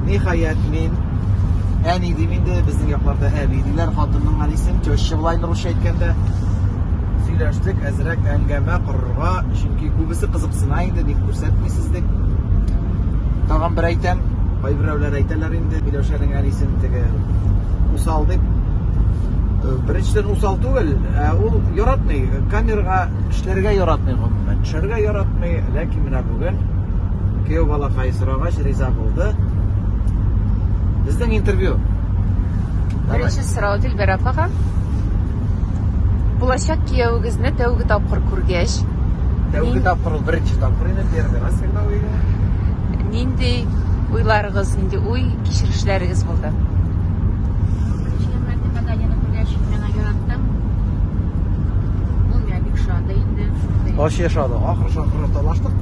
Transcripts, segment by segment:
Ниһаять, мин әни дим инде, безнең якларда әби диләр, хатынның әнисен, теща була инде русча әйткәндә. Сөйләштек, әзрәк әңгәмә корырга, чөнки күбесе кызыксына инде, ник күрсәтмисез дип. Тагын бер әйтәм, кайберәүләр әйтәләр инде, Миләүшәнең әнисен теге усал дип. Беренчедән усал түгел, ә ул яратмый, камерага эшләргә яратмый гомумән, төшәргә яратмый, ләкин менә бүген кияү балакай сорагач риза булды. Безнең интервью. Беренче сорау Дилбәр апага. Булачак киявегезне тәүге тапкыр күргәч, Тәүге тапкыр ул беренче тапкыр инде, первый раз когда увидела. Нинди уйларыгыз, нинди уй кичерешләрегез булды? Беренче мәртәбә Данияне күргәч, мин аны яраттым. Ул миңа бик ошады инде. Шундый. Вообще ошады. Ахыр шахыр талаштык.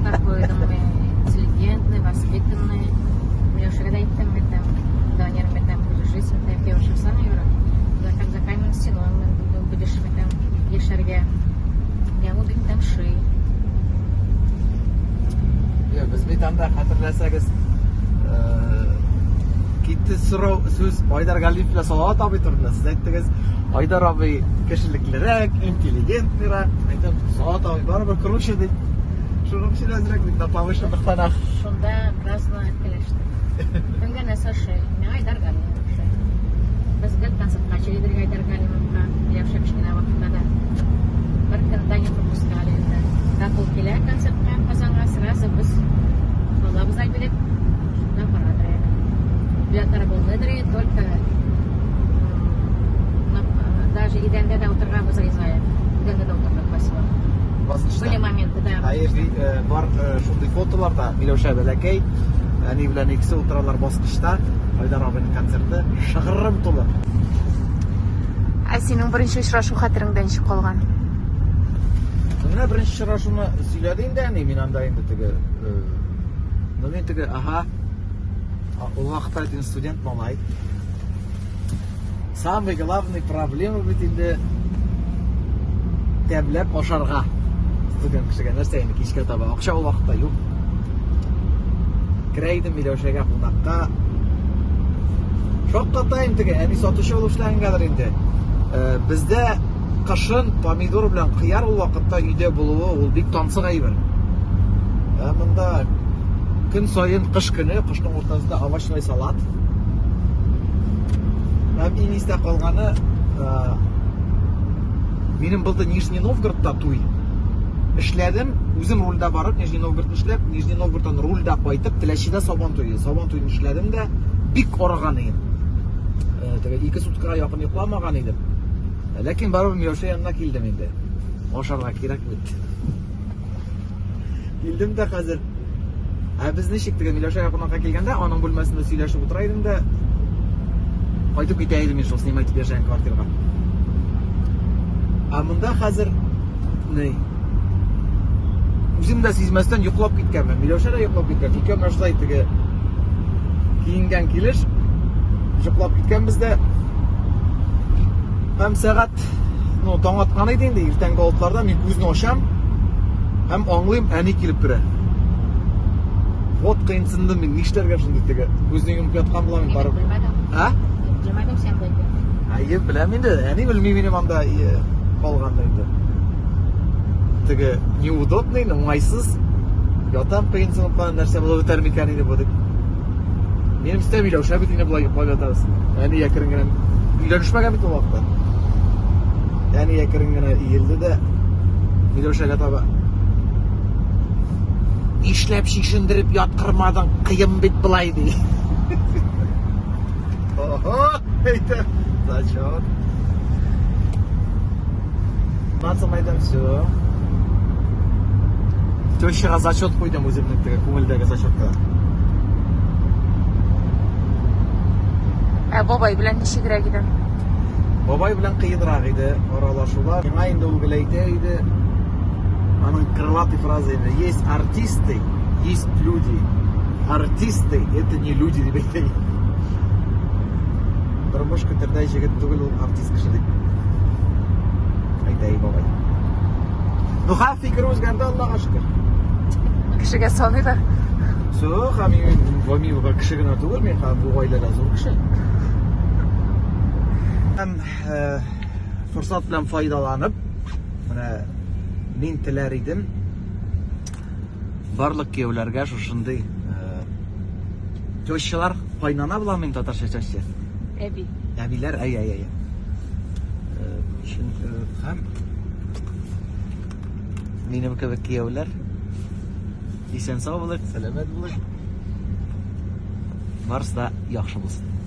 Такой, думаю, интеллигентный, воспитанный. Миләүшәгә дә әйттем, әйтәм, Данияр, әйтәм, будешь жить, әйтәм, я вообще сам говорю, да, как за каменной стеной будешь, әйтәм, яшәргә. Я ул бик тәмши. Йә, без бит анда хәтерләсәгез, китте сорау сүз Айдар Галиев белән Салават абый турында. Сез әйттегез, Айдар абый кешелеклерәк, интеллигентныйрак. Әйтәм, Салават абый барыбер круче дип. Шуның өчен әзрәк бит на повышенных тонах. Шунда бераз гына әткәләштек. Кемгә нәрсә ошый? Миңа Айдар Галиев ошый. Без гел концертка йөридек Айдар Галиевка, Миләүшә кечкенә вакытта да. Бер көн дә не пропускали инде. Как ул килә концертка Казанга, сразу без алабыз да билет, шунда барадыр әле. Билетлар булмыйдыр, только даже идәндә дә утырганбыз риза. Идәндә дә утырдык, спасибо. Баскычта. Были моменты, да. Әйе, бар шундый фотоларда Миләүшә бәләкәй, әни белән икесе утыралар баскычта. Айдар абыйның концерты шыгрым тулы. Ә синең беренче очрашу хәтереңдә ничек калган? Менә беренче очрашуны сөйләде инде әни, мин анда инде теге, ну мин теге, ага, ул вакытта инде студент малай. Самый главный проблема бит инде тәмләп ашарга. Студент кешегә нәрсә инде кичкә таба. Акча ул вакытта юк. Керә идем Миләүшәгә кунакка. Шаккатаем теге, әни сатучы булып эшләгәнгәдер инде. Бездә кышын помидор белән кыяр ул вакытта өйдә булуы ул бик тансык әйбер. Ә монда көн саен кыш көне, кышның уртасында овощной салат. Һәм иң истә калганы, минем булды Нижний Новгородта туй. Эшләдем, үзем рульдә барып, Нижний Новгородны эшләп, Нижний Новгородтан рульдә кайтып, Теләчедә Сабан туе. Сабан туен эшләдем дә, бик арыган идем. Теге 2 суткага якын йокламаган идем. Ләкин барыбер Миләүшә янына килдем инде. Ашарга кирәк бит. Килдем дә хәзер. Ә без ничек теге Миләүшәгә кунакка килгәндә, аның бүлмәсендә сөйләшеп утыра идем дә, кайтып китә идем мин шул снимать итеп яшәгән квартирага. Ә монда хәзер ни? Үзем дә сизмәстән йоклап киткәнмен. Миләүшә дә йоклап киткән. Икәү менә шулай теге киенгән килеш йоклап киткәнбез дә. Һәм сәгать, ну, таң аткан иде инде, иртәнге алтыларда мин күзне ачам һәм аңлыйм, әни килеп керә. Вот кыенсындым мин, нишләргә шундый теге. Күзне йомып яткан булам мин барып. Белмәдем. А? Белмәдем син бәлки. Әйе, беләм инде. Әни белми минем анда калганны инде. Теге неудобный, уңайсыз. Ятам кыенсынып калган нәрсә булып бетәр микән инде бу дип. Минем өстә Миләүшә бит инде болай йоклап ятабыз. Әни әкрен генә өйләнешмәгән бит ул вакытта. Әни әкрен генә иелде дә Миләүшәгә таба. Нишләп чишендереп яткырмадың, кыен бит болай ди. Ого, әйтәм, зачет. Нацым әйтәм, все. Тещага зачет куйдым үземнең теге күңелдәге зачетка. Ә бабай белән ничегрәк иде? Бабай белән кыенрак иде аралашулар. Миңа инде ул гел әйтә иде, аның крылатый фраза инде, есть артисты, есть люди. Артисты это не люди дип әйтә иде. Тормыш көтердәй җегет түгел ул артист кеше дип әйтә иде бабай. Ну, хәзер фикер үзгәрде, Аллага шөкер. Кешегә саныйлар. Все, һәм мин Вамиевага кеше генә түгел, мин һәм бу гаиләдә зур кеше. Һәм э, форсат белән файдаланып, менә мин теләр идем барлык кияүләргә шушындый э, тещалар кайнана була мин татарча теща. Әби. Әбиләр, әй, әй, әй. Э, чөнки һәм минем кебек кияүләр исән сау булыйк, сәламәт булыйк. Барысы да яхшы булсын.